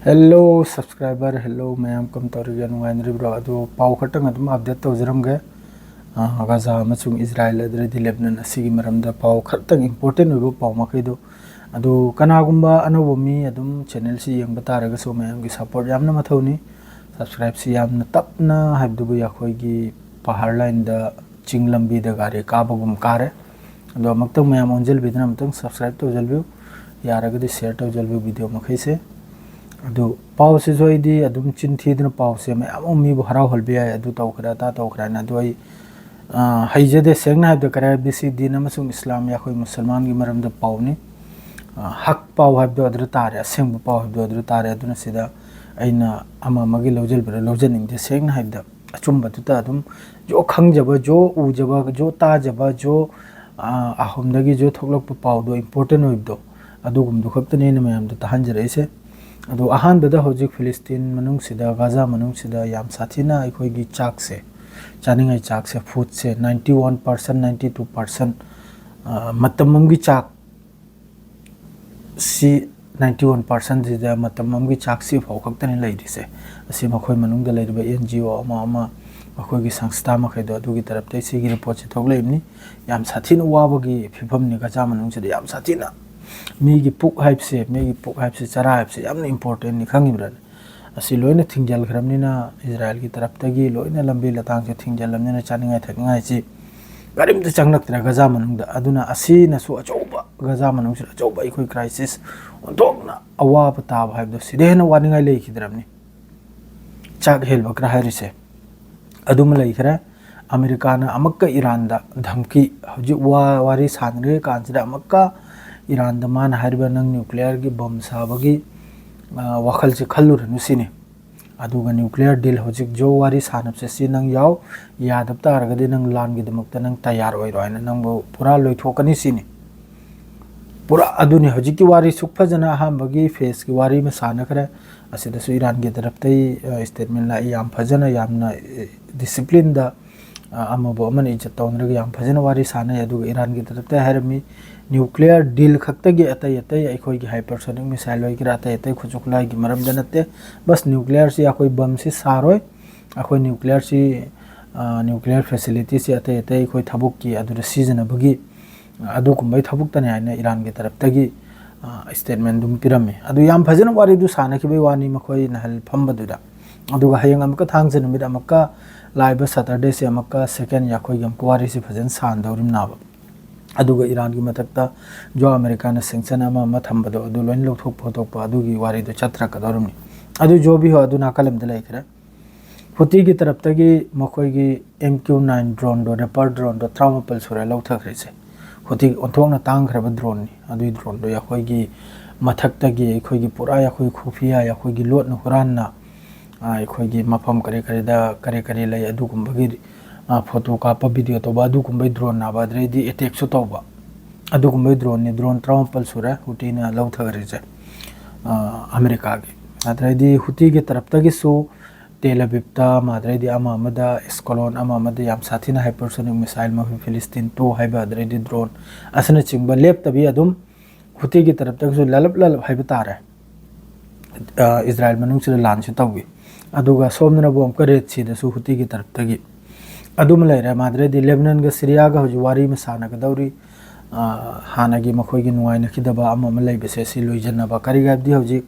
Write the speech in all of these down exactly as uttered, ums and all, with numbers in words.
Hello subscriber, hello ꯃꯌꯥꯝ, ꯀꯝ ꯇꯧꯔꯤꯒꯦ? ꯅꯨꯡꯉꯥꯏꯅꯔꯤꯕ꯭ꯔꯣ? ꯑꯗꯨ ꯄꯥꯎ ꯈꯛꯇꯪ ꯑꯗꯨꯝ update ꯇꯧꯖꯔꯝꯒꯦ꯫ ꯑ, ꯒꯥꯖꯥ ꯑꯃꯁꯨꯡ ꯏꯖꯔꯥꯏꯜ ꯑꯗꯨꯗꯤ ꯂꯦꯕꯅꯟ ꯑꯁꯤꯒꯤ ꯃꯔꯝꯗ ꯄꯥꯎ ꯈꯔꯇꯪ important ꯑꯣꯏꯕ ꯄꯥꯎ ꯃꯈꯩꯗꯣ꯫ ꯑꯗꯨ ꯀꯅꯥꯒꯨꯝꯕ ꯑꯅꯧꯕ ꯃꯤ ꯑꯗꯨꯝ channelꯁꯤ ꯌꯦꯡꯕ ꯇꯥꯔꯒꯁꯨ ꯃꯌꯥꯝꯒꯤ support ꯌꯥꯝꯅ ꯃꯊꯧꯅꯤ꯫ Subscribeꯁꯤ ꯌꯥꯝꯅ ꯇꯞꯅ ꯍꯥꯏꯕꯗꯨꯕꯨ ꯑꯩꯈꯣꯏꯒꯤ ꯄꯍꯥꯔ ꯂꯥꯏꯟꯗ, ꯆꯤꯡ ꯂꯝꯕꯤꯗ ꯒꯥꯔꯤ ꯀꯥꯕꯒꯨꯝ ꯀꯥꯔꯦ꯫ ꯑꯗꯣ ꯑꯃꯨꯛꯇꯪ ꯃꯌꯥꯝ ꯑꯣꯟꯁꯤꯟꯕꯤꯗꯨꯅ ꯑꯃꯨꯛꯇꯪ subscribe ꯇꯧꯁꯤꯟꯕꯤꯌꯨ, ꯌꯥꯔꯒꯗꯤ share ꯇꯧꯁꯤꯟꯕꯤꯌꯨ video ꯃꯈꯩꯁꯦ꯫ ꯑꯗꯨ ꯄꯥꯎꯁꯤꯁꯨ ꯑꯩꯗꯤ ꯑꯗꯨꯝ ꯆꯤꯟ ꯊꯤꯗꯅ ꯄꯥꯎꯁꯦ ꯃꯌꯥꯝ ꯑꯃ ꯃꯤꯕꯨ ꯍꯔꯥꯎꯍꯟꯕ ꯌꯥꯏ, ꯑꯗꯨ ꯇꯧꯈ꯭ꯔꯦ ꯑꯗꯥ ꯇꯧꯈ꯭ꯔꯦ ꯍꯥꯏꯅ꯫ ꯑꯗꯨ ꯑꯩ, ꯑ, ꯍꯩꯖꯗꯦ, ꯁꯦꯡꯅ ꯍꯥꯏꯕꯗ꯫ ꯀꯔꯤ ꯍꯥꯏꯕꯗꯤ ꯁꯤ ꯗꯤꯟ ꯑꯃꯁꯨꯡ ꯏꯁꯂꯥꯝ, ꯑꯩꯈꯣꯏ ꯃꯨꯁꯜꯃꯥꯟꯒꯤ ꯃꯔꯝꯗ ꯄꯥꯎꯅꯤ꯫ ꯑ, ꯍꯛ ꯄꯥꯎ ꯍꯥꯏꯕꯗꯣ ꯑꯗꯨꯗ ꯇꯥꯔꯦ, ꯑꯁꯦꯡꯕ ꯄꯥꯎ ꯍꯥꯏꯕꯗꯣ ꯑꯗꯨꯗ ꯇꯥꯔꯦ꯫ ꯑꯗꯨꯅ ꯁꯤꯗ ꯑꯩꯅ ꯑꯃ ꯑꯃꯒꯤ ꯂꯧꯁꯤꯟꯕꯗꯣ ꯂꯧꯖꯅꯤꯡꯗꯦ, ꯁꯦꯡꯅ ꯍꯥꯏꯕꯗ꯫ ꯑꯆꯨꯝꯕꯗꯨꯇ ꯑꯗꯨꯝ ꯖꯣ ꯈꯪꯖꯕ, ꯖꯣ ꯎꯖꯕ, ꯖꯣ ꯇꯥꯖꯕ, ꯖꯣ, ꯑ, ꯑꯍꯨꯝꯗꯒꯤ ꯖꯣ ꯊꯣꯛꯂꯛꯄ ꯄꯥꯎꯗꯣ important ꯑꯣꯏꯕꯗꯣ, ꯑꯗꯨꯒꯨꯝꯕꯗꯣ ꯈꯛꯇꯅꯦ ꯑꯩꯅ ꯃꯌꯥꯝꯗ ꯇꯥꯍꯟꯖꯔꯛꯏꯁꯦ꯫ ꯑꯗꯣ ꯑꯍꯥꯟꯕꯗ ꯍꯧꯖꯤꯛ ꯐꯤꯂꯤꯁꯇꯤꯟ ꯃꯅꯨꯡꯁꯤꯗ, ꯒꯥꯖꯥ ꯃꯅꯨꯡꯁꯤꯗ ꯌꯥꯝ ꯁꯥꯊꯤꯅ ꯑꯩꯈꯣꯏꯒꯤ ꯆꯥꯛꯁꯦ, ꯆꯥꯅꯤꯡꯉꯥꯏ ꯆꯥꯛꯁꯦ, foodꯁꯦ ninety one percent, ninety two percent, ꯑ, ꯃꯇꯝ ꯑꯃꯒꯤ ꯆꯥꯛ ꯁꯤ ninety one percentꯁꯤꯗ ꯃꯇꯝ ꯑꯃꯒꯤ ꯆꯥꯛꯁꯤ ꯐꯥꯎ ꯈꯛꯇꯅꯤ ꯂꯩꯔꯤꯁꯦ꯫ ꯑꯁꯤ ꯃꯈꯣꯏ ꯃꯅꯨꯡꯗ ꯂꯩꯔꯤꯕ NGO ꯑꯃ ꯑꯃ, ꯃꯈꯣꯏꯒꯤ ꯁꯪꯁꯊꯥ ꯃꯈꯩꯗꯣ, ꯑꯗꯨꯒꯤ ꯇꯔꯞꯇꯩ ꯁꯤꯒꯤ reportꯁꯦ ꯊꯣꯛꯂꯛꯏꯕꯅꯤ꯫ ꯌꯥꯝ ꯁꯥꯊꯤꯅ ꯋꯥꯕꯒꯤ ꯐꯤꯕꯝꯅꯤ ꯒꯖꯥ ꯃꯅꯨꯡꯁꯤꯗ, ꯌꯥꯝ ꯁꯥꯊꯤꯅ꯫ ꯃꯤꯒꯤ ꯄꯨꯛ ꯍꯥꯏꯕꯁꯦ, ꯃꯤꯒꯤ ꯄꯨꯛ ꯍꯥꯏꯕꯁꯦ, ꯆꯔꯥ ꯍꯥꯏꯕꯁꯦ ꯌꯥꯝꯅ importantꯅꯤ, ꯈꯪꯉꯤꯕ꯭ꯔꯥ? ꯑꯁꯤ ꯂꯣꯏꯅ ꯊꯤꯡꯖꯤꯜꯈ꯭ꯔꯕꯅꯤꯅ, ꯏꯖꯔꯥꯏꯜꯒꯤ ꯇꯔꯞꯇꯒꯤ ꯂꯣꯏꯅ ꯂꯝꯕꯤ ꯂꯇꯥꯡꯁꯦ ꯊꯤꯡꯖꯤꯜꯂꯕꯅꯤꯅ, ꯆꯥꯅꯤꯡꯉꯥꯏ ꯊꯛꯅꯤꯡꯉꯥꯏꯁꯤ ꯀꯔꯤꯝꯇ ꯆꯪꯂꯛꯇ꯭ꯔꯦ ꯒꯖꯥ ꯃꯅꯨꯡꯗ꯫ ꯑꯗꯨꯅ ꯑꯁꯤꯅꯁꯨ ꯑꯆꯧꯕ, ꯒꯖꯥ ꯃꯅꯨꯡꯁꯤꯗ ꯑꯆꯧꯕ ꯑꯩꯈꯣꯏ crisis, ꯑꯣꯟꯊꯣꯛꯅ ꯑꯋꯥꯕ ꯇꯥꯕ ꯍꯥꯏꯕꯗꯣ, ꯁꯤꯗꯩ ꯍꯦꯟꯅ ꯋꯥꯅꯤꯡꯉꯥꯏ ꯂꯩꯈꯤꯗ꯭ꯔꯕꯅꯤ꯫ ꯆꯥꯛ ꯍꯦꯜꯕ ꯈꯔ ꯍꯥꯏꯔꯤꯁꯦ ꯑꯗꯨꯃ ꯂꯩꯈ꯭ꯔꯦ꯫ ꯑꯃꯦꯔꯤꯀꯥꯅ ꯑꯃꯨꯛꯀ ꯏꯔꯥꯟꯗ ꯙꯝꯀꯤ, ꯍꯧꯖꯤꯛ ꯋꯥ-, ꯋꯥꯔꯤ ꯁꯥꯟꯅꯔꯤꯕ ꯀꯥꯟꯁꯤꯗ ꯑꯃꯨꯛꯀ ꯏꯔꯥꯟꯗ ꯃꯥꯅ ꯍꯥꯏꯔꯤꯕ ꯅꯪ nuclearꯒꯤ bomb ꯁꯥꯕꯒꯤ, ꯑ, ꯋꯥꯈꯜꯁꯦ ꯈꯜꯂꯨꯔꯅꯨ ꯁꯤꯅꯤ꯫ ꯑꯗꯨꯒ nuclear deal ꯍꯧꯖꯤꯛ ꯖꯣ ꯋꯥꯔꯤ ꯁꯥꯟꯅꯕꯁꯦ ꯁꯤ ꯅꯪ ꯌꯥꯎ, ꯌꯥꯗꯕ ꯇꯥꯔꯒꯗꯤ ꯅꯪ ꯂꯥꯟꯒꯤꯗꯃꯛꯇ ꯅꯪ ꯇꯌꯥꯔ ꯑꯣꯏꯔꯣ ꯍꯥꯏꯅ ꯅꯪꯕꯨ ꯄꯨꯔꯥ ꯂꯣꯏꯊꯣꯛꯀꯅꯤ ꯁꯤꯅꯤ꯫ ꯄꯨꯔꯥ ꯑꯗꯨꯅꯤ ꯍꯧꯖꯤꯛꯀꯤ ꯋꯥꯔꯤ꯫ ꯁꯨꯛ ꯐꯖꯅ ꯑꯍꯥꯟꯕꯒꯤ phaseꯀꯤ ꯋꯥꯔꯤ ꯑꯃ ꯁꯥꯟꯅꯈ꯭ꯔꯦ꯫ ꯑꯁꯤꯗꯁꯨ ꯏꯔꯥꯟꯒꯤ ꯇꯔꯞꯇꯩ, ꯑ, statement ꯂꯥꯛꯏ, ꯌꯥꯝ ꯐꯖꯅ, ꯌꯥꯝꯅ, ꯑ, disciplineꯗ, ꯑ, ꯑꯃꯕꯨ ꯑꯃꯅ ꯏꯖꯠ ꯇꯧꯅꯔꯒ ꯌꯥꯝ ꯐꯖꯅ ꯋꯥꯔꯤ ꯁꯥꯟꯅꯩ꯫ ꯑꯗꯨꯒ ꯏꯔꯥꯟꯒꯤ ꯇꯔꯞꯇ ꯍꯥꯏꯔꯝꯃꯤ, nuclear deal ꯈꯛꯇꯒꯤ ꯑꯇꯩ ꯑꯇꯩ ꯑꯩꯈꯣꯏꯒꯤ hypersonic missile ꯑꯣꯏꯒꯦꯔꯥ, ꯑꯇꯩ ꯑꯇꯩ ꯈꯨꯠꯁꯨ ꯈꯨꯠꯂꯥꯏꯒꯤ ꯃꯔꯝꯗ ꯅꯠꯇꯦ, ꯕꯁ nuclearꯁꯤ ꯑꯩꯈꯣꯏ ꯕꯝꯁꯤ ꯁꯥꯔꯣꯏ, ꯑꯩꯈꯣꯏ nuclearꯁꯤ, ꯑ, nuclear facilityꯁꯤ ꯑꯇꯩ ꯑꯇꯩ ꯑꯩꯈꯣꯏ ꯊꯕꯛꯀꯤ ꯑꯗꯨꯗ ꯁꯤꯖꯤꯟꯅꯕꯒꯤ, ꯑ, ꯑꯗꯨꯒꯨꯝꯕꯒꯤ ꯊꯕꯛꯇꯅꯤ ꯍꯥꯏꯅ ꯏꯔꯥꯟꯒꯤ ꯇꯔꯞꯇꯒꯤ, ꯑ, statement ꯑꯗꯨꯝ ꯄꯤꯔꯝꯃꯤ꯫ ꯑꯗꯨ ꯌꯥꯝ ꯐꯖꯅ ꯋꯥꯔꯤꯗꯨ ꯁꯥꯟꯅꯈꯤꯕꯒꯤ ꯋꯥꯅꯤ ꯃꯈꯣꯏ ꯅꯍꯜ ꯐꯝꯕꯗꯨꯗ꯫ ꯑꯗꯨꯒ ꯍꯌꯦꯡ ꯑꯃꯨꯛꯀ ꯊꯥꯡꯖ ꯅꯨꯃꯤꯠ ꯑꯃꯨꯛꯀ ꯂꯥꯛꯏꯕ Saturdayꯁꯦ ꯑꯃꯨꯛꯀ second ꯑꯩꯈꯣꯏꯒꯤ ꯑꯃꯨꯛꯀ ꯋꯥꯔꯤꯁꯤ ꯐꯖꯅ ꯁꯥꯟꯗꯧꯔꯤꯕꯅꯦꯕ꯫ ꯑꯗꯨꯒ ꯏꯔꯥꯟꯒꯤ ꯃꯊꯛꯇ ꯖꯣ ꯑꯃꯦꯔꯤꯀꯥꯅ sanction ꯑꯃ ꯑꯃ ꯊꯝꯕꯗꯣ ꯑꯗꯨ ꯂꯣꯏꯅ ꯂꯧꯊꯣꯛꯄ ꯈꯣꯠꯇꯣꯛꯄ ꯑꯗꯨꯒꯤ ꯋꯥꯔꯤꯗꯣ ꯆꯠꯊꯔꯛꯀꯗꯧꯔꯤꯕꯅꯤ꯫ ꯑꯗꯨ ꯖꯣꯕꯤ ꯍꯣ ꯑꯗꯨ ꯅꯥꯀꯜ ꯑꯃꯗ ꯂꯩꯈ꯭ꯔꯦ꯫ ꯍꯨꯇꯤꯒꯤ ꯇꯔꯞꯇꯒꯤ ꯃꯈꯣꯏꯒꯤ M Q nine droneꯗꯣ, Reaper droneꯗꯣ ꯇꯔꯥꯃꯥꯄꯜ ꯁꯨꯔꯦ ꯂꯧꯊꯈ꯭ꯔꯤꯁꯦ꯫ ꯍꯨꯇꯤ ꯑꯣꯟꯊꯣꯛꯅ ꯇꯥꯡꯈ꯭ꯔꯕ droneꯅꯤ꯫ ꯑꯗꯨꯒꯤ droneꯗꯣ ꯑꯩꯈꯣꯏꯒꯤ ꯃꯊꯛꯇꯒꯤ ꯑꯩꯈꯣꯏꯒꯤ ꯄꯨꯔꯥ ꯑꯩꯈꯣꯏ ꯈꯨꯐꯤꯌꯥ ꯑꯩꯈꯣꯏꯒꯤ ꯂꯣꯠꯅ ꯍꯨꯔꯥꯟꯅ, ꯑ, ꯑꯩꯈꯣꯏꯒꯤ ꯃꯐꯝ ꯀꯔꯤ ꯀꯔꯤꯗ ꯀꯔꯤ ꯀꯔꯤ ꯂꯩ ꯑꯗꯨꯒꯨꯝꯕꯒꯤ, ꯑ, photo ꯀꯥꯞꯄ, video ꯇꯧꯕ ꯑꯗꯨꯒꯨꯝꯕꯒꯤ droneꯅꯦꯕ꯫ ꯑꯗꯩꯗꯤ attackꯁꯨ ꯇꯧꯕ ꯑꯗꯨꯒꯨꯝꯕꯒꯤ droneꯅꯤ꯫ Drone ꯇꯔꯥꯃꯥꯄꯜ ꯁꯨꯔꯦ ꯍꯨꯇꯤꯅ ꯂꯧꯊꯈ꯭ꯔꯤꯁꯦ, ꯑ, ꯑꯃꯦꯔꯤꯀꯥꯒꯤ꯫ ꯑꯗꯩꯗꯤ ꯍꯨꯇꯤꯒꯤ ꯇꯔꯞꯇꯒꯤꯁꯨ ꯇꯦꯜ ꯑꯕꯤꯕꯇ ꯑꯃ, ꯑꯗꯩꯗꯤ ꯑꯃ ꯑꯃꯗ ꯑꯦꯁꯀꯣꯂꯣꯟ ꯑꯃ ꯑꯃꯗ ꯌꯥꯝ ꯁꯥꯊꯤꯅ hypersonic missile ꯃꯈꯣꯏ Philistine two ꯍꯥꯏꯕ, ꯑꯗꯩꯗꯤ drone ꯑꯁꯤꯅꯆꯤꯡꯕ ꯂꯦꯞꯇꯕꯤ ꯑꯗꯨꯝ ꯍꯨꯇꯤꯒꯤ ꯇꯔꯞꯇꯒꯤꯁꯨ ꯂꯂꯞ ꯂꯂꯞ ꯍꯥꯏꯕ ꯇꯥꯔꯦ, ꯑ, ꯏꯖꯔꯥꯏꯜ ꯃꯅꯨꯡꯁꯤꯗ ꯂꯥꯟꯁꯨ ꯇꯧꯏ꯫ ꯑꯗꯨꯒ ꯁꯣꯝꯗꯅꯕꯨ ꯑꯃꯨꯛꯀ Red Seaꯗꯁꯨ ꯍꯨꯇꯤꯒꯤ ꯇꯔꯞꯇꯒꯤ ꯑꯗꯨꯃ ꯂꯩꯔꯦ꯫ ꯃꯥꯗ꯭ꯔꯦꯗꯤ ꯂꯦꯕꯅꯟꯒ ꯁꯤꯔꯤꯌꯥꯒ ꯍꯧꯖꯤꯛ ꯋꯥꯔꯤ ꯑꯃ ꯁꯥꯟꯅꯒꯗꯧꯔꯤ꯫ ꯑ, ꯍꯥꯟꯅꯒꯤ ꯃꯈꯣꯏꯒꯤ ꯅꯨꯡꯉꯥꯏꯅꯈꯤꯗꯕ ꯑꯃ ꯑꯃ ꯂꯩꯕꯁꯦ ꯁꯤ ꯂꯣꯏꯁꯤꯟꯅꯕ꯫ ꯀꯔꯤꯒꯤ ꯍꯥꯏꯕꯗꯤ ꯍꯧꯖꯤꯛ,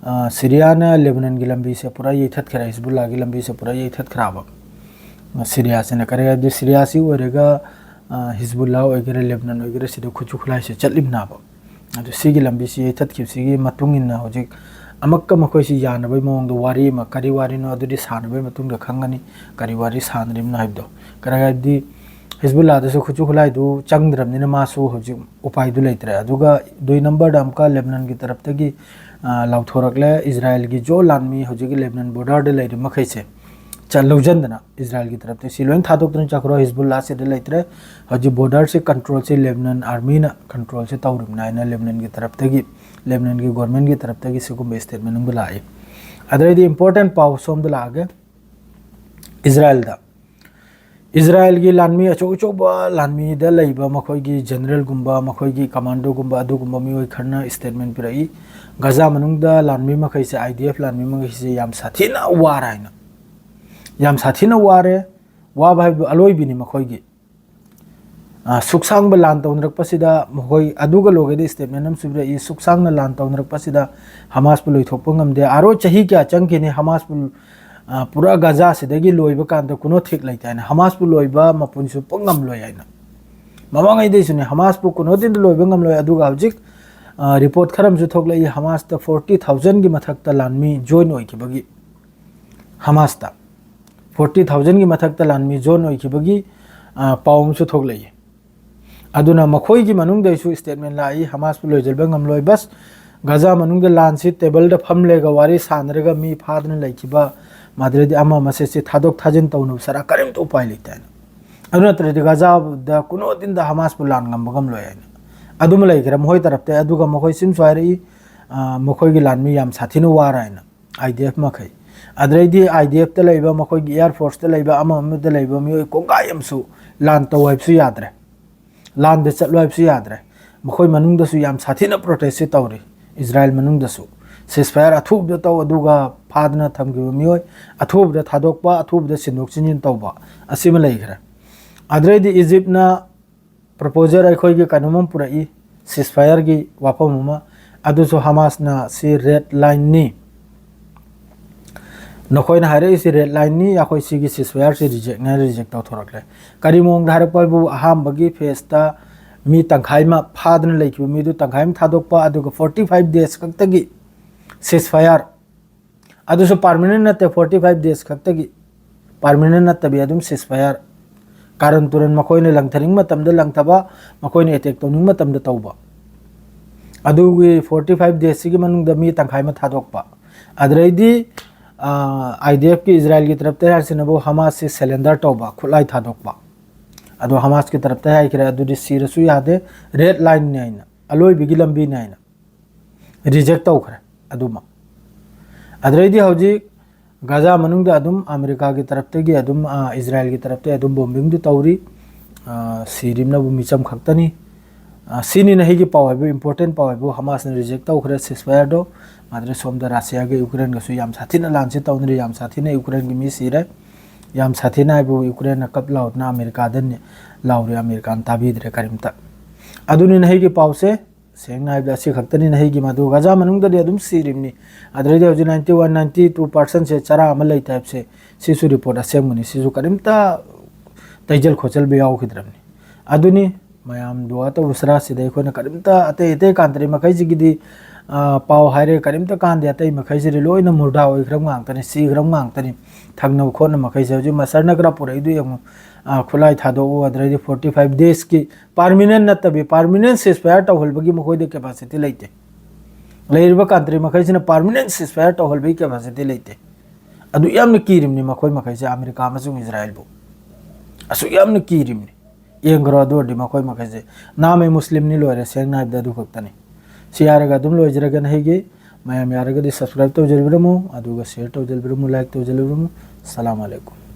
ꯑ, ꯁꯤꯔꯤꯌꯥꯅ ꯂꯦꯕꯅꯟꯒꯤ ꯂꯝꯕꯤꯁꯦ ꯄꯨꯔꯥ ꯌꯩꯊꯠꯈ꯭ꯔꯦ, ꯍꯤꯖꯕꯨꯜꯂꯥꯒꯤ ꯂꯝꯕꯤꯁꯦ ꯄꯨꯔꯥ ꯌꯩꯊꯠꯈ꯭ꯔꯕ꯫ ꯁꯤꯔꯤꯌꯥꯁꯤꯅ ꯀꯔꯤ ꯍꯥꯏꯕꯗꯤ ꯁꯤꯔꯤꯌꯥꯁꯤ ꯑꯣꯏꯔꯒ, ꯑ, ꯍꯤꯖꯕꯨꯜꯂꯥ ꯑꯣꯏꯒꯦꯔꯥ, ꯂꯦꯕꯅꯟ ꯑꯣꯏꯒꯦꯔꯥ, ꯁꯤꯗ ꯈꯨꯠꯁꯨ ꯈꯨꯠꯂꯥꯏꯁꯦ ꯆꯠꯂꯤꯕꯅꯦꯕ꯫ ꯑꯗꯨ ꯁꯤꯒꯤ ꯂꯝꯕꯤꯁꯤ ꯌꯩꯊꯠꯈꯤꯕꯁꯤꯒꯤ ꯃꯇꯨꯡ ꯏꯟꯅ ꯍꯧꯖꯤꯛ ꯑꯃꯨꯛꯀ ꯃꯈꯣꯏꯁꯤ ꯌꯥꯅꯕꯒꯤ ꯃꯑꯣꯡꯗ ꯋꯥꯔꯤ ꯑꯃ, ꯀꯔꯤ ꯋꯥꯔꯤꯅꯣ ꯑꯗꯨꯗꯤ ꯁꯥꯟꯅꯕꯒꯤ ꯃꯇꯨꯡꯗ ꯈꯪꯒꯅꯤ, ꯀꯔꯤ ꯋꯥꯔꯤ ꯁꯥꯟꯅꯔꯤꯕꯅꯣ ꯍꯥꯏꯕꯗꯣ꯫ ꯀꯔꯤ ꯍꯥꯏꯕꯗꯤ ꯍꯤꯖꯕꯨꯜꯂꯥꯗꯁꯨ ꯈꯨꯠꯁꯨ ꯈꯨꯠꯂꯥꯏꯗꯨ ꯆꯪꯗ꯭ꯔꯕꯅꯤꯅ ꯃꯥꯁꯨ ꯍꯧꯖꯤꯛ ꯎꯄꯥꯏꯗꯨ ꯂꯩꯇ꯭ꯔꯦ꯫ ꯑꯗꯨꯒ ꯗꯨꯏ ꯅꯝꯕꯔꯗ ꯑꯃꯨꯛꯀ ꯂꯦꯕꯅꯟꯒꯤ ꯇꯔꯞꯇꯒꯤ, ꯑ, ꯂꯥꯎꯊꯣꯔꯛꯂꯦ, ꯏꯖꯔꯥꯏꯜꯒꯤ ꯖꯣ ꯂꯥꯟꯃꯤ ꯍꯧꯖꯤꯛꯀꯤ ꯂꯦꯕꯅꯟ borderꯗ ꯂꯩꯔꯤꯕ ꯃꯈꯩꯁꯦ ꯆꯠ ꯂꯧꯁꯤꯟꯗꯅ ꯏꯖꯔꯥꯏꯜꯒꯤ ꯇꯔꯞꯇ ꯁꯤ ꯂꯣꯏꯅ ꯊꯥꯗꯣꯛꯇꯨꯅ ꯆꯠꯈ꯭ꯔꯣ, ꯍꯤꯖꯕꯨꯜꯂꯥ ꯁꯤꯗ ꯂꯩꯇ꯭ꯔꯦ꯫ ꯍꯧꯖꯤꯛ borderꯁꯤ controlꯁꯤ ꯂꯦꯕꯅꯟ armyꯅ controlꯁꯤ ꯇꯧꯔꯤꯕꯅꯤ ꯍꯥꯏꯅ ꯂꯦꯕꯅꯟꯒꯤ ꯇꯔꯞꯇꯒꯤ, ꯂꯦꯕꯅꯟꯒꯤ governmentꯀꯤ ꯇꯔꯞꯇꯒꯤ ꯁꯤꯒꯨꯝꯕ statement ꯑꯃ ꯂꯥꯛꯏ꯫ ꯑꯗꯩꯗꯤ important ꯄꯥꯎ ꯁꯣꯝꯗ ꯂꯥꯛꯑꯒꯦ꯫ ꯏꯖꯔꯥꯏꯜꯗ ꯏꯖꯔꯥꯏꯜꯒꯤ ꯂꯥꯟꯃꯤ, ꯑꯆꯧ ꯑꯆꯧꯕ ꯂꯥꯟꯃꯤꯗ ꯂꯩꯕ ꯃꯈꯣꯏꯒꯤ ꯖꯦꯅꯔꯦꯜꯒꯨꯝꯕ, ꯃꯈꯣꯏꯒꯤ ꯀꯃꯥꯟꯗꯣꯒꯨꯝꯕ, ꯑꯗꯨꯒꯨꯝꯕ ꯃꯤꯑꯣꯏ ꯈꯔꯅ ꯁ꯭ꯇꯦꯠꯃꯦꯟ ꯄꯤꯔꯛꯏ꯫ ꯒꯖꯥ ꯃꯅꯨꯡꯗ ꯂꯥꯟꯃꯤ ꯃꯈꯩꯁꯦ, ꯑꯥꯏ ꯗꯤ ꯑꯦꯐ ꯂꯥꯟꯃꯤ ꯃꯈꯩꯁꯦ ꯌꯥꯝ ꯁꯥꯊꯤꯅ ꯋꯥꯔꯦ ꯍꯥꯏꯅ꯫ ꯌꯥꯝ ꯁꯥꯊꯤꯅ ꯋꯥꯔꯦ꯫ ꯋꯥꯕ ꯍꯥꯏꯕꯗꯨ ꯑꯂꯣꯏꯕꯤꯅꯤ ꯃꯈꯣꯏꯒꯤ꯫ ꯑ, ꯁꯨꯛꯁꯥꯡꯕ ꯂꯥꯟ ꯇꯧꯅꯔꯛꯄꯁꯤꯗ ꯃꯈꯣꯏ ꯑꯗꯨꯒ ꯂꯣꯏꯒꯗꯤ ꯁ꯭ꯇꯦꯠꯃꯦꯟ ꯑꯃꯁꯨ ꯄꯤꯔꯛꯏ, ꯁꯨꯛꯁꯥꯡꯅ ꯂꯥꯟ ꯇꯧꯅꯔꯛꯄꯁꯤꯗ ꯍꯃꯥꯁꯄꯨ ꯂꯣꯏꯊꯣꯛꯄ ꯉꯝꯗꯦ꯫ ꯑꯥꯔꯣꯏ ꯆꯍꯤ ꯀꯌꯥ ꯆꯪꯈꯤꯅꯤ ꯍꯃꯥꯁꯄꯨ, ꯑ, ꯄꯨꯔꯥ ꯒꯖꯥꯁꯤꯗꯒꯤ ꯂꯣꯏꯕ ꯀꯥꯟꯗ ꯀꯨꯅꯣ ꯊꯤꯛ ꯂꯩꯇꯦ ꯍꯥꯏꯅ, ꯍꯃꯥꯁꯄꯨ ꯂꯣꯏꯕ ꯃꯄꯨꯟ ꯆꯨꯞꯄ ꯉꯝꯂꯣꯏ ꯍꯥꯏꯅ꯫ ꯃꯃꯥꯡꯉꯩꯗꯩꯁꯨꯅꯦ, ꯍꯃꯥꯁꯄꯨ ꯀꯨꯅꯣ ꯇꯤꯟꯗ ꯂꯣꯏꯕ ꯉꯝꯂꯣꯏ꯫ ꯑꯗꯨꯒ ꯍꯧꯖꯤꯛ, ꯑ, ꯔꯤꯄꯣꯔꯠ ꯈꯔ ꯑꯃꯁꯨ ꯊꯣꯛꯂꯛꯏ, ꯍꯃꯥꯁꯇ ꯐꯣꯔꯇꯤ ꯊꯥꯎꯖꯟꯒꯤ ꯃꯊꯛꯇ ꯂꯥꯟꯃꯤ ꯖꯣꯏꯟ ꯑꯣꯏꯈꯤꯕꯒꯤ꯫ ꯍꯃꯥꯁꯇ ꯐꯣꯔꯇꯤ ꯊꯥꯎꯖꯟꯒꯤ ꯃꯊꯛꯇ ꯂꯥꯟꯃꯤ ꯖꯣꯏꯟ ꯑꯣꯏꯈꯤꯕꯒꯤ, ꯑ, ꯄꯥꯎ ꯑꯃꯁꯨ ꯊꯣꯛꯂꯛꯏ꯫ ꯑꯗꯨꯅ ꯃꯈꯣꯏꯒꯤ ꯃꯅꯨꯡꯗꯩꯁꯨ ꯁ꯭ꯇꯦꯠꯃꯦꯟ ꯂꯥꯛꯏ, ꯍꯃꯥꯁꯄꯨ ꯂꯣꯏꯁꯤꯟꯕ ꯉꯝꯂꯣꯏ꯫ ꯕꯁ, ꯒꯖꯥ ꯃꯅꯨꯡꯗ ꯂꯥꯟꯁꯤ ꯇꯦꯕꯜꯗ ꯐꯝꯂꯒ ꯋꯥꯔꯤ ꯁꯥꯟꯅꯔꯒ ꯃꯤ ꯐꯥꯗꯅ ꯂꯩꯈꯤꯕ, ꯃꯗꯨꯗꯩꯗꯤ ꯑꯃ ꯑꯃ ꯁꯦ ꯊꯥꯗꯣꯛ ꯊꯥꯖꯤꯟ ꯇꯧꯅꯕ ꯁꯔꯥ ꯀꯔꯤꯝꯇ ꯎꯄꯥꯏ ꯂꯩꯇꯦ ꯍꯥꯏꯅ꯫ ꯑꯗꯨ ꯅꯠꯇ꯭ꯔꯗꯤ ꯒꯖꯥꯗ ꯀꯨꯅꯣ ꯇꯤꯟꯗ ꯍꯃꯥꯁꯄꯨ ꯂꯥꯟ ꯉꯝꯕ ꯉꯝꯂꯣꯏ ꯍꯥꯏꯅ꯫ ꯑꯗꯨꯃ ꯂꯩꯈ꯭ꯔꯦ ꯃꯈꯣꯏ ꯇꯔꯞꯇ꯫ ꯑꯗꯨꯒ ꯃꯈꯣꯏ ꯁꯤꯝꯁꯨ ꯍꯥꯏꯔꯛꯏ, ꯑ, ꯃꯈꯣꯏꯒꯤ ꯂꯥꯟꯃꯤ ꯌꯥꯝ ꯁꯥꯊꯤꯅ ꯋꯥꯔꯦ ꯍꯥꯏꯅ꯫ ꯑꯥꯏ ꯗꯤ ꯑꯦꯐ ꯃꯈꯩ꯫ ꯑꯗꯨꯗꯩꯗꯤ ꯑꯥꯏ ꯗꯤ ꯑꯦꯐꯇ ꯂꯩꯕ, ꯃꯈꯣꯏꯒꯤ ꯑꯦꯌꯥꯔ ꯐꯣꯔꯁꯇ ꯂꯩꯕ, ꯑꯃ ꯑꯃꯗ ꯂꯩꯕ ꯃꯤꯑꯣꯏ ꯀꯣꯡꯒꯥꯏ ꯑꯃꯁꯨ ꯂꯥꯟ ꯇꯧ ꯍꯥꯏꯕꯁꯨ ꯌꯥꯗ꯭ꯔꯦ꯫ ꯂꯥꯟꯗ ꯆꯠꯂꯨ ꯍꯥꯏꯕꯁꯨ ꯌꯥꯗ꯭ꯔꯦ꯫ ꯃꯈꯣꯏ ꯃꯅꯨꯡꯗꯁꯨ ꯌꯥꯝ ꯁꯥꯊꯤꯅ ꯄ꯭ꯔꯣꯇꯦꯁꯁꯤ ꯇꯧꯔꯤ꯫ ꯏꯖꯔꯥꯏꯜ ꯃꯅꯨꯡꯗꯁꯨ ceasefire ꯑꯊꯨꯕꯗ ꯇꯧ, ꯑꯗꯨꯒ ꯐꯥꯗꯅ ꯊꯝꯈꯤꯕ ꯃꯤꯑꯣꯏ ꯑꯊꯨꯕꯗ ꯊꯥꯗꯣꯛꯄ, ꯑꯊꯨꯕꯗ ꯁꯤꯟꯗꯣꯛ ꯁꯤꯟꯖꯤꯟ ꯇꯧꯕ, ꯑꯁꯤꯃ ꯂꯩꯈ꯭ꯔꯦ꯫ ꯑꯗꯨꯗꯩꯗꯤ ꯏꯖꯤꯞꯅ ꯄ꯭ꯔꯣꯄꯣꯖꯔ ꯑꯩꯈꯣꯏꯒꯤ ꯀꯩꯅꯣꯝ ꯑꯃ ꯄꯨꯔꯛꯏ, ceasefireꯒꯤ ꯋꯥꯐꯝ ꯑꯃ, ꯑꯗꯨꯁꯨ ꯍꯃꯥꯁꯅ ꯁꯤ ꯔꯦꯗ ꯂꯥꯏꯟꯅꯤ꯫ ꯅꯈꯣꯏꯅ ꯍꯥꯏꯔꯛꯏꯁꯤ ꯔꯦꯗ ꯂꯥꯏꯟꯅꯤ, ꯑꯩꯈꯣꯏ ꯁꯤꯒꯤ ceasefireꯁꯤ ꯔꯤꯖꯦꯛꯅꯦ, ꯔꯤꯖꯦꯛ ꯇꯧꯊꯣꯔꯛꯂꯦ꯫ ꯀꯔꯤ ꯃꯑꯣꯡꯗ ꯍꯥꯏꯔꯛꯄ ꯍꯥꯏꯕꯨ, ꯑꯍꯥꯟꯕꯒꯤ ꯐꯦꯁꯇ ꯃꯤ ꯇꯪꯈꯥꯏ ꯑꯃ ꯐꯥꯗꯅ ꯂꯩꯈꯤꯕ ꯃꯤꯗꯨ ꯇꯪꯈꯥꯏ ꯑꯃ ꯊꯥꯗꯣꯛꯄ, ꯑꯗꯨꯒ forty five days ꯈꯛꯇꯒꯤ ceasefire, ꯑꯗꯨꯁꯨ permanent ꯅꯠꯇꯦ, forty five days ꯈꯛꯇꯒꯤ꯫ Permanent ꯅꯠꯇꯕꯤ ꯑꯗꯨꯝ ceasefire꯫ ꯀꯥꯔꯟ ꯇꯨꯔꯟ ꯃꯈꯣꯏꯅ ꯂꯪꯊꯅꯤꯡꯕ ꯃꯇꯝꯗ ꯂꯪꯊꯕ, ꯃꯈꯣꯏꯅ ꯑꯦꯇꯦꯛ ꯇꯧꯅꯤꯡꯕ ꯃꯇꯝꯗ ꯇꯧꯕ꯫ ꯑꯗꯨꯒꯤ forty five daysꯁꯤꯒꯤ ꯃꯅꯨꯡꯗ ꯃꯤ ꯇꯪꯈꯥꯏ ꯑꯃ ꯊꯥꯗꯣꯛꯄ꯫ ꯑꯗꯨꯗꯩꯗꯤ, ꯑꯥ, ꯑꯥꯏ ꯗꯤ ꯑꯦꯐꯀꯤ ꯏꯖꯔꯥꯏꯜꯒꯤ ꯇꯔꯞꯇ ꯍꯥꯏꯔꯁꯤꯅꯕꯨ ꯍꯃꯥꯁꯁꯤ surrender ꯇꯧꯕ, ꯈꯨꯠꯂꯥꯏ ꯊꯥꯗꯣꯛꯄ꯫ ꯑꯗꯣ ꯍꯃꯥꯁꯀꯤ ꯇꯔꯞꯇ ꯍꯥꯏꯈ꯭ꯔꯦ, ꯑꯗꯨꯗꯤ ꯁꯤꯔꯁꯨ ꯌꯥꯗꯦ, ꯔꯦꯗ ꯂꯥꯏꯟꯅꯤ ꯍꯥꯏꯅ, ꯑꯂꯣꯏꯕꯒꯤ ꯂꯝꯕꯤꯅꯤ ꯍꯥꯏꯅ꯫ ꯔꯤꯖꯦꯛ ꯇꯧꯈ꯭ꯔꯦ ꯑꯗꯨꯃ꯫ ꯑꯗꯨꯗꯩꯗꯤ ꯍꯧꯖꯤꯛ, ꯒꯥꯖꯥ ꯃꯅꯨꯡꯗ ꯑꯗꯨꯝ ꯑꯃꯦꯔꯤꯀꯥꯒꯤ ꯇꯔꯞꯇꯒꯤ ꯑꯗꯨꯝ, ꯑ, ꯏꯖꯔꯥꯌꯦꯜꯒꯤ ꯇꯔꯞꯇꯒꯤ ꯑꯗꯨꯝ bombingꯗꯨ ꯇꯧꯔꯤ꯫ ꯑ, ꯁꯤꯔꯤꯕꯅꯕꯨ ꯃꯤꯆꯝ ꯈꯛꯇꯅꯤ꯫ ꯑ, ꯁꯤꯅꯤ ꯅꯍꯩꯒꯤ ꯄꯥꯎ ꯍꯥꯏꯕꯨ, important ꯄꯥꯎ ꯍꯥꯏꯕꯨ, ꯍꯃꯥꯁꯅ reject ꯇꯧꯈ꯭ꯔꯦ ceasefireꯗꯣ꯫ ꯑꯗꯨꯅ ꯁꯣꯝꯗ ꯔꯁꯤꯌꯥꯒ ꯌꯨꯀ꯭ꯔꯦꯟꯒꯁꯨ ꯌꯥꯝ ꯁꯥꯊꯤꯅ ꯂꯥꯟꯁꯤ ꯇꯧꯅꯔꯤ, ꯌꯥꯝ ꯁꯥꯊꯤꯅ ꯌꯨꯀ꯭ꯔꯦꯟꯒꯤ ꯃꯤ ꯁꯤꯔꯦ꯫ ꯌꯥꯝ ꯁꯥꯊꯤꯅ ꯍꯥꯏꯕꯨ ꯌꯨꯀ꯭ꯔꯦꯟꯅ ꯀꯞ ꯂꯥꯎꯗꯅ ꯑꯃꯦꯔꯤꯀꯥꯗ ꯅꯤ-, ꯂꯥꯎꯔꯤ, ꯑꯃꯦꯔꯤꯀꯥꯅ ꯇꯥꯕꯤꯗ꯭ꯔꯦ ꯀꯔꯤꯝꯇ꯫ ꯑꯗꯨꯅꯤ ꯅꯍꯩꯒꯤ ꯄꯥꯎꯁꯦ꯫ ꯁꯦꯡꯅ ꯍꯥꯏꯕꯗ ꯑꯁꯤ ꯈꯛꯇꯅꯤ ꯅꯍꯩꯒꯤ ꯃꯗꯨ꯫ ꯒꯥꯖꯥ ꯃꯅꯨꯡꯗꯗꯤ ꯑꯗꯨꯝ ꯁꯤꯔꯤꯕꯅꯤ꯫ ꯑꯗꯨꯗꯩꯗꯤ ꯍꯧꯖꯤꯛ ninety one, ninety two percentꯁꯦ ꯆꯔꯥ ꯑꯃ ꯂꯩꯇꯦ ꯍꯥꯏꯕꯁꯦ, ꯁꯤꯁꯨ report ꯑꯁꯦꯡꯕꯅꯤ꯫ ꯁꯤꯁꯨ ꯀꯔꯤꯝꯇ ꯇꯩꯖꯜ ꯈꯣꯠꯆꯜꯕ ꯌꯥꯎꯈꯤꯗ꯭ꯔꯕꯅꯤ꯫ ꯑꯗꯨꯅꯤ ꯃꯌꯥꯝ ꯗꯨꯋꯥ ꯇꯧꯕ ꯁꯔꯥꯁꯤꯗ ꯑꯩꯈꯣꯏꯅ ꯀꯔꯤꯝꯇ ꯑꯇꯩ ꯑꯇꯩ country ꯃꯈꯩꯁꯤꯒꯤꯗꯤ, ꯑ, ꯄꯥꯎ ꯍꯥꯏꯔꯦ ꯀꯔꯤꯝꯇ ꯀꯥꯟꯗꯦ꯫ ꯑꯇꯩ ꯃꯈꯩꯁꯤꯗꯤ ꯂꯣꯏꯅ ꯃꯨꯔꯗꯥ ꯑꯣꯏꯈ꯭ꯔꯕ ꯉꯥꯛꯇꯅꯤ, ꯁꯤꯈ꯭ꯔꯕ ꯉꯥꯛꯇꯅꯤ꯫ ꯊꯪꯅꯕ ꯈꯣꯠꯅ ꯃꯈꯩꯁꯦ ꯍꯧꯖꯤꯛ ꯃꯁꯔꯅ ꯈꯔ ꯄꯨꯔꯛꯏꯗꯨ ꯌꯦꯡꯉꯨ꯫ ꯑ, ꯈꯨꯠꯂꯥꯏ ꯊꯥꯗꯣꯛꯎ, ꯑꯗꯨꯗꯩꯗꯤ forty five daysꯀꯤ permanent ꯅꯠꯇꯕꯤ, permanent ceasefire ꯇꯧꯍꯜꯕꯒꯤ ꯃꯈꯣꯏꯗ capacity ꯂꯩꯇꯦ꯫ ꯂꯩꯔꯤꯕ country ꯃꯈꯩꯁꯤꯅ permanent ceasefire ꯇꯧꯍꯜꯕꯒꯤ capacity ꯂꯩꯇꯦ꯫ ꯑꯗꯨ ꯌꯥꯝꯅ ꯀꯤꯔꯤꯕꯅꯤ ꯃꯈꯣꯏ ꯃꯈꯩꯁꯦ, ꯑꯃꯦꯔꯤꯀꯥ ꯑꯃꯁꯨꯡ ꯏꯖꯔꯥꯌꯦꯜꯕꯨ꯫ ꯑꯁꯨꯛ ꯌꯥꯝꯅ ꯀꯤꯔꯤꯕꯅꯤ꯫ ꯌꯦꯡꯈ꯭ꯔꯣ, ꯑꯗꯨ ꯑꯣꯏꯔꯗꯤ ꯃꯈꯣꯏ ꯃꯈꯩꯁꯦ ꯅꯥꯝꯃꯩ ꯃꯨꯁꯂꯤꯝꯅꯤ ꯂꯣꯏꯔꯦ, ꯁꯦꯡꯅ ꯍꯥꯏꯕꯗ ꯑꯗꯨ ꯈꯛꯇꯅꯤ꯫ ꯁꯤ ꯍꯥꯏꯔꯒ ꯑꯗꯨꯝ ꯂꯣꯏꯖꯔꯒꯦ ꯅꯍꯩꯒꯤ꯫ ꯃꯌꯥꯝ ꯌꯥꯔꯒꯗꯤ subscribe ꯇꯧꯖꯕꯤꯔꯝꯃꯨ, ꯑꯗꯨꯒ share ꯇꯧꯖꯕꯤꯔꯝꯃꯨ, like ꯇꯧꯖꯕꯤꯔꯝꯃꯨ꯫ ꯁꯂꯥꯝ ꯑꯂꯩꯀꯨꯝ꯫